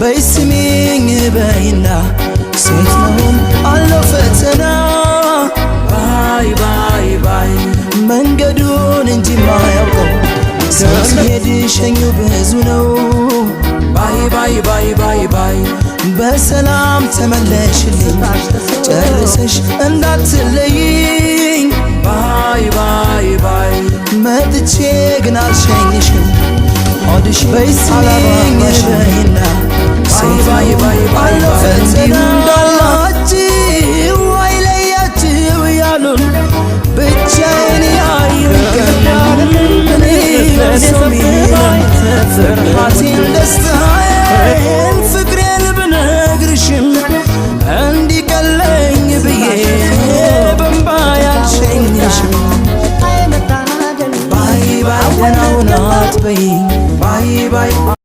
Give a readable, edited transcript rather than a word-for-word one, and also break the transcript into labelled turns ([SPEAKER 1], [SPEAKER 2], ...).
[SPEAKER 1] በይ ስሚኝ በይና ሴት መሆን አለው ፈተና። Bye bye bye መንገዱን እንጂ ማያውቀው ሰው ሲሄድ ሸኙ ብዙ ነው። Bye bye bye bye bye በሰላም ተመለሽልኝ ጨርሰሽ እንዳትለይኝ። Bye bye bye መጥቼ ግን አልሸኝሽም ሆድሽ በይ ስሚኝ በይና ሴት አለው ፈተና። እንዳላችሁ አይለያችሁ ያሉን ብቻዬን ያዩኝ ቀን እኔ ሰው ሚለኝ ፍርሃቴን ደስታዬን ፍቅሬን ብነግርሽም እንዲቀለኝ ብዬ በእምባ ያልሸኝሽም። Bye bye ደህና ሁን አትበይኝ bye bye።